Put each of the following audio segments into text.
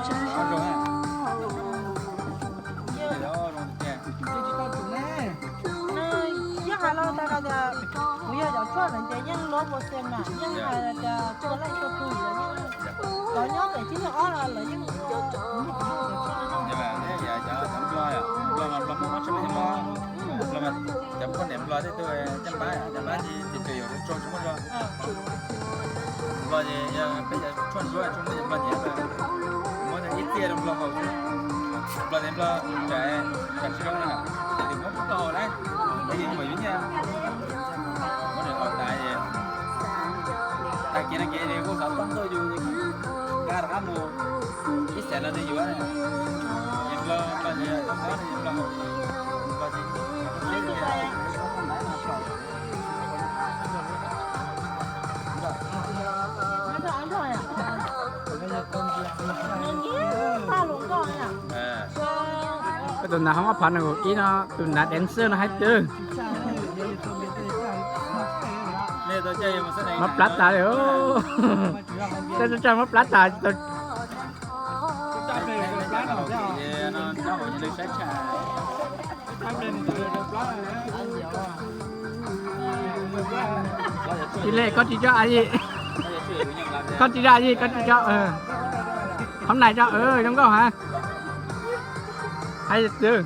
Yeej hais los tas tias kuv yog cov tshuaj ntawd ces yeej luab pua xees mas yeej hais tias txhua leej txhua tus los yeej, cov nyob pem thib ob los lawv yeej ua. Nplog, Nplog mas Nplog muaj mob tshaj plaws Nplog, Nplog mas cov poj niam Nplog tej tug caj npab, caj npab ces ces tsuas yog tso tsis muaj zog. Nplog ces yog peb cov tshuaj ntsuab tsis muaj ces Nplog nyiam, muab ib txiaj rau Nplog haus xwb. Nplog ces Nplog tsam, tsam tsis zoo na, ces muab Nplog haus na, ces yeej muaj yuav nyiaj. Muab nws haus tas ces tag kis no ces kuj xav tau ntuj yus nqa rov qab mus ib xees los nws yuav. Ces Nplog, Nplog ces tau qab no ces Nplog haus, Nplog ces Tus nav hoob ob phav nees nkaum ib no, tus nav dancer no haib twg. Mob plab tas li. Tej tug tsaj mob plab tas. Ib leeg koj tsis coj a yim, koj tsis coj a yim, koj tsis coj. Hoob nais coj zoo nkauj ha. Haib twg.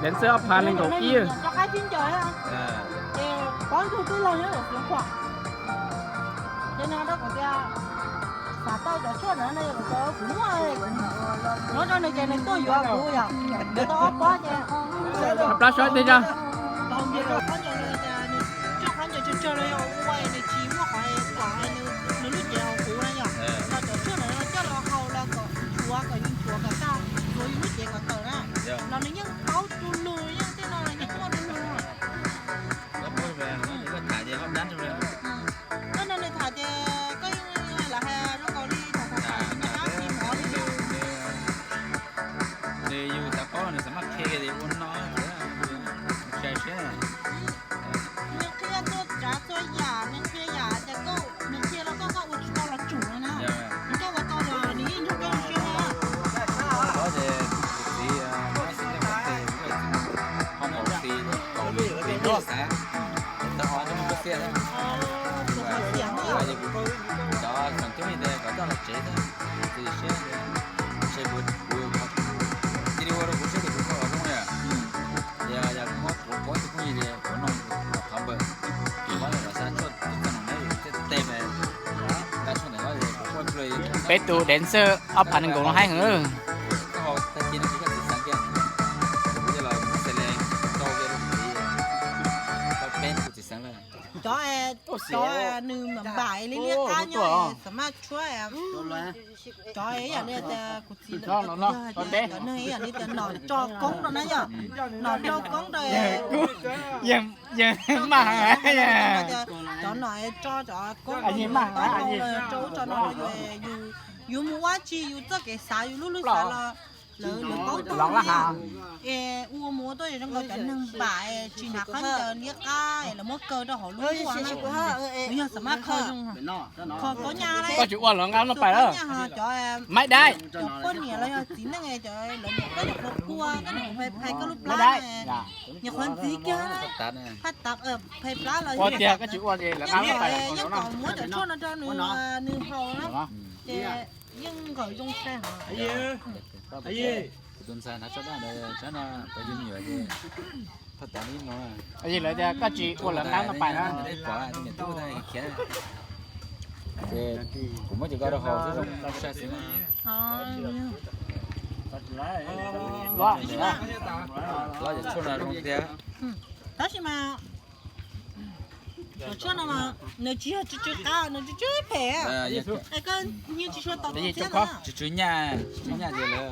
Dancer ob phav nees nkaum ib. Ces no rau kuv tias, xav tau cov tshuaj ntawd no yog kuv muaj, muab rau nws ces nws tuaj yuav kuv yom, yuav tau ob pob ces. Plab suab tiag. Tshuaj khaub ncaws tsawg tsawg los yog ua nws tsis muaj qhov kom nws lub cev haus huv na yom, los cov tshuaj ntawd coj los haus los kom nchuav, kom nws nchuav kom tag, nchuav yus lub cev kom tawm na, los nws yeej paub du lug, yeej tej no los yeej muaj du lug. Koj no nws tham ces koj yeej lam hais zoo nkaus li tham tham tham nws qab tsis mov li. Nws yus xav paub nws xav maj qhia tias ua no ces txhais siab. Nws qhia txhua tsav txhua yam, nws qhia yam tias koj, nws qhia los koj, koj ua tsis tau los tsum na. Nws koj ua tau los nws yeej nrog koj zoo siab na. Txiv, ho npaum txiv kaum li noj xav, tau ho nyob muaj koj xiab na. Cov xeem coob li ntawd kom coj los tsev xwb, txiv siab, ntshe kuv, kuv cia li ua rau kuv siab tias kuv kho los zoo li. Yog, yog kuv muab kuv pab tus phooj ywg ces kuv nug los thov npawb, kuv pab los xav tshuaj tus txog nws na, yus thiaj teb nqa tshuaj ntawm no, peb tus dancer ob phav nees nkaum no haib heev. Tag kis no kuv coj txiv xeev kiag, kuv coj los xes les tau kiag rau kuv txiv, tau peb tus txiv xeev lawm. Cov, cov nws mam npam li liab qab nyob xam maj tshuab. Cov ib yam li tias kuv txiv lawm, cov neeg ib yam li tias nom tso koob rau na yom, nom tso koob rau. Yeej maj heev. Cov nom tso cov koob rau, tso ub tso no rau yus, yus mus ua tsi yus txoj kev xav yus lub lub xav los lawv, lawv paub tag li. Es ua mus ua tuaj zoo nkaus cov neeg npam tsis hnav khaub ncaws liab qab es lawv muab kaw rau hauv lub ua na, yog xam maj kho zoo. Kho khaub ncaws, koj tsis ua lawv nqa no pais lawm. Cov, cov poj niam los yog txiv neej, cov lawv niam koj nyuam qhuav kua, koj nyuam qhuav phais koj lub plab, nyuam qhuav ntxiv kiag, phaj tav, phais plab los ua tiag, koj tsis ua ces lawv nqa no pais, yeej kom muab cov tshuaj no rau nws, nws haus na, ces yeej nkaum zoo sai hov. Kuv tus ntxhais hnav tsho daj ntawd, tsab no pab yus me nyuam ces phaj tav li no. Lawv tias koj tsis ua lawv nqa no pais na. Ces kuv muab cov ko rau haus xwb zoo sai xwb. Los cov tshuaj no zoo tiag. Tab sis mas cov tshuaj no mas nws tsis yog tsw tsw qab, nws tsw tsw phem. Koj nyiag tsis tshua tau thiab. Tsw tsw nyaj, tsw tsw nyaj ces lawv,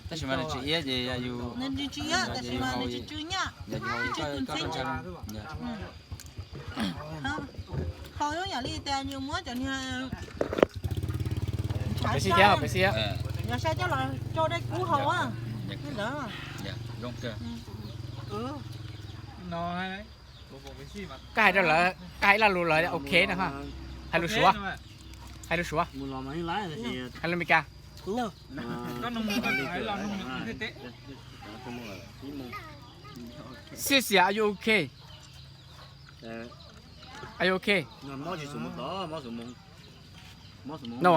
tab sis mas nws tsw iab ces yus, nws tsw iab tab sis mas nws tsw tsw nyaj, tsw tsw tu ntxhiab. Haus zoo yam li tias yus muab cov niag, yog sai coj los rau dej kub haus ntawd. Koj hais rau lawv, koj hais ib lo lus lawv ok na. Hais lus Suav, hais lus Suav, hais lus Meskas. Sissias, are you okay? Are you okay? No.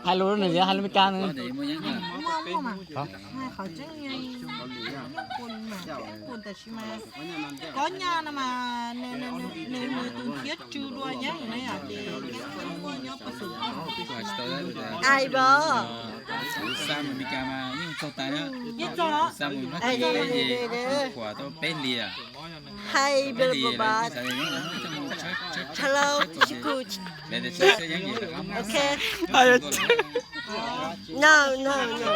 Hais lus nws, hais lus Meskas nws. Qhov tseeb, Kob Nyaj no mas nws tus thiab tsw dua yeeb na yom, ces yeeb muaj nyob pab xum. Ai bo. Kuv xa mus Meskas mas yeej txog tas na. Yeej txog. Xa mus Meskas peb hlis, kuv khuam tau peb hlis. Hai bo bo. Hello, Shikuch. Ok. No, no, no.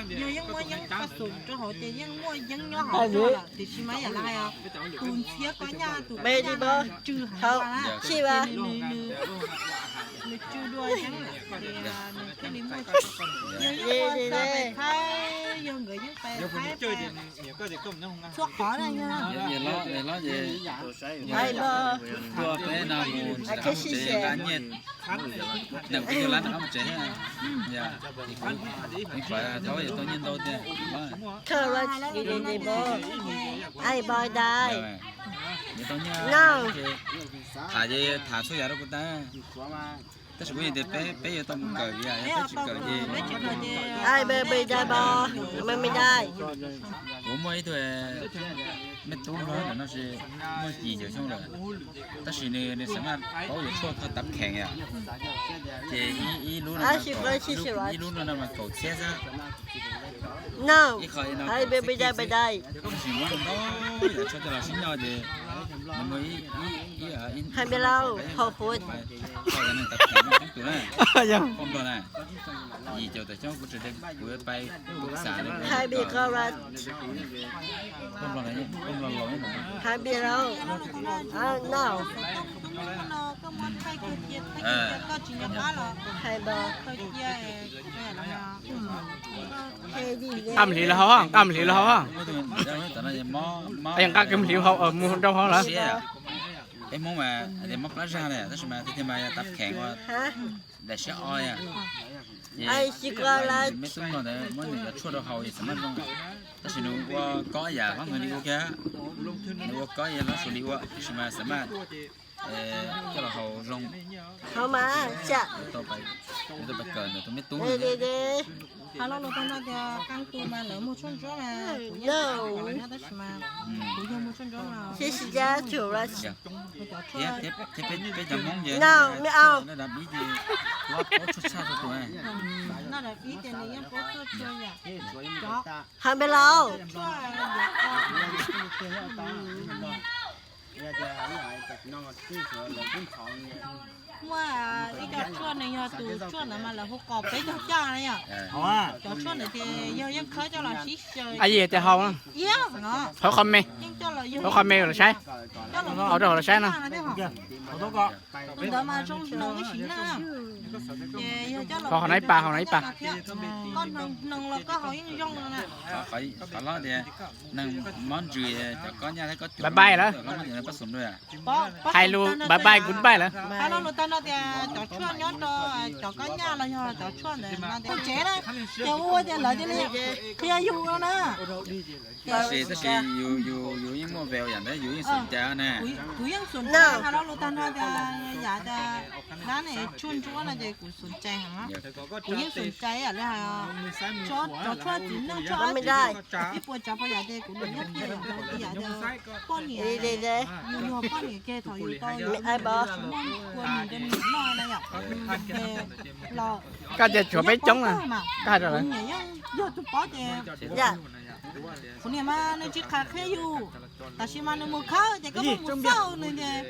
Yog yeej muaj yeeb pab xum rau hauv ces yeej muaj yeeb nyob hauv lawm, tiam sis mas yam li hais tus ntxhiab Kob Nyaj tus Kob Nyaj no nws tsw heev, nws tsw dua yeeb ces nws thiaj li muaj. Yog yeej ua xa pais Thaib, yog nkawd yeej pais Thaib txhua qhov na. Tuaj peb no mus nqa nyiaj, nees nkaum lab nqa mus tsev thiab. Yog, kuv, kuv thaum yuav tau nyiaj ntau tiag. Ai bo dai. Yuav tau nyiaj, tham ces tham txhua yam rau kuv tas. Tab sis kuv yeej tias peb, peb yuav tau mus kawm, yog peb tsis kawm ces. Ai bo dai bo, me me dai. Kuv muaj ib tug me tub hlob ntawm no es muaj yim caum xyoo lawm, tab sis nws, nws xav maj paub yuav tshuaj kho tav kheem yom. Ces ib lub no, ib lub no mas kaum txhiab xwb. Ib qho no kaum txhiab kis xwb, tab sis muab ntau yam tshuaj coj los sib noj ces nws muaj ib, ib, ib, ib, tav kheem no coob tus na, poj nplog na. Yim caum tawm xyoo kuv tseem, kuv pais, kuv xav li poj nplog, poj nplog laus. Nqa mus hliv lawv haus, nqa mus hliv lawv haus. Nqa mus hliv haus, mus rau hauv lawm. Peb Hmoob mas mob plab zag na, tab sis mas tiag tiag mas yog tav kheem ua daim siab o. Ces me tub no ntawd muab nws cov tshuaj rau haus es xav maj zoo, tab sis nws ua kob yam hlob nkawd li ua kiag, nws ua kob yam hlob Suav li ua, tab sis mas xav maj coj los haus zoo. Nws tau pais kawm ntawm tus me tub. Hais lo lus tag no tias qee tus mas lawv muag tshuaj ntsuab mas kuv yeej tsis muag nyob tab sis mas kuv yog muag tshuaj ntsuab no. Thiab peb cov Hmoob ces noj dab ib ces kuv paub tshuaj tshaj txhua tus. Noj dab ib ces nws yeej paub tshuaj tshaj yam. Hais npe laus. Muaj ib co tshuaj nws yog tus tshuaj ntawd mas lawv hu qos peb caug caj na yom. Cov tshuaj ntawd ces yog yeej khawb coj los sib xyaw. Hauv qhov me, hauv qhov me los saib, hauv rau hauv los saib no. Tus ntawd mas zoo li no ib sim na. Ces yog coj los, hauv no ib pas, hauv no ib pas. Koj hnoos los koj haus yeej zoo no na. Qhov hlob tias neeg mob ntsws cov kob nyaj thiab kob cuam, bye bye lawm. Hais lus bye bye, goodbye lawm. Hais lo lus tag no tias cov tshuaj nyob rau cov kob nyaj los yog cov tshuaj ntawd no tias tsev na, ces ua ua ces lawv cia li qhia yus no na. Tab sis, tab sis yus, yus, yus yeej muaj veu yam ntawd, yus yeej xum cai na. Kuv yeej xum cai, hais lo lus tag no tias yam tias dab ne tshuaj ntsuab no ces kuv xum cai heev. Kuv yeej xum cai yam li hais, cov tshuaj txiv neej tshuaj ob txiv ib puas tsav puas yam ces kuv nws yeej qhia yam tias poj niam, yus yog poj niam ces thaum yus tau muaj kua nws rau nws noj na yom. Koj tias tshuav peb coob na, koj hais rau lawv. Yog tus paub ces kuv niam mas nws tsis qhia qhia yus, tab sis mas nws mus khawb ces koj mus xauj nws ces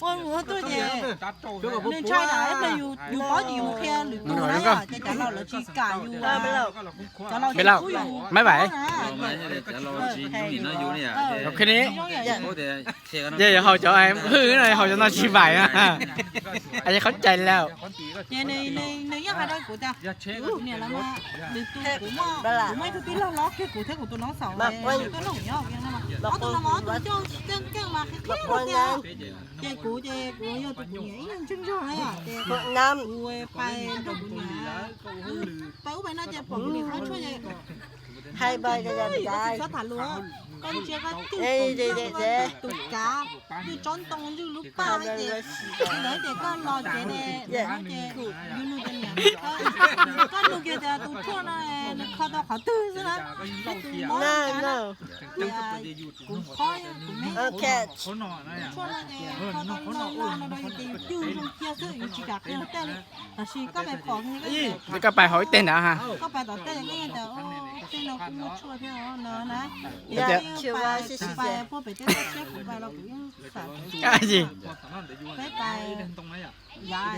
Ua mus tuaj ces nws ntshai na, yus paub ces yus mus qhia lwm tus na, ces cov laus lawv tsis kam yus, cov laus tsis pub yus, maiv vais, ces haus cov hwj no, haus cov no tsis vais na, qhov cai lawm. Ces nws yeej hais rau kuv tias, kuv niam lawv mas, lwm tus kuv muaj, kuv muaj ib tug tij laug hlob kiag kuv thiab kuv tus nob xaum, tuaj nug nyob, ob tug no mas ob tug coj keej keej mas qhia qhia tias, ces kuv ces kuv yog tus kuv niam ib leeg ntseeg zog na, ces kuv pais nrog kuv niam pais ub pais no ces pom kuv niam qhov tshuaj ces hais pais tsis txhob tham lus, koj ntsia koj twj tus kav, twj tsob ntoo ywj lub paj ces, ntawd ces koj los tsev ne, ces yus nug cov niam, koj nug kiag tias tus tshuaj no nws kho tau qhov twg xwb na, tus mob no, kuv qhov, kuv me, tshuaj no ces kho tau no no no ces yus cwj zoo cia xwb, yus tsis kam qhia luag tej li. Tab sis koj pais pom, koj pais hauv ib teg ntawd ha, koj pais tom tej koj tias, tej no kuj muaj tshuaj thiab no na. Ces pais puag pem tej toj siab kuv pais los kuv yeej xav, peb pais yav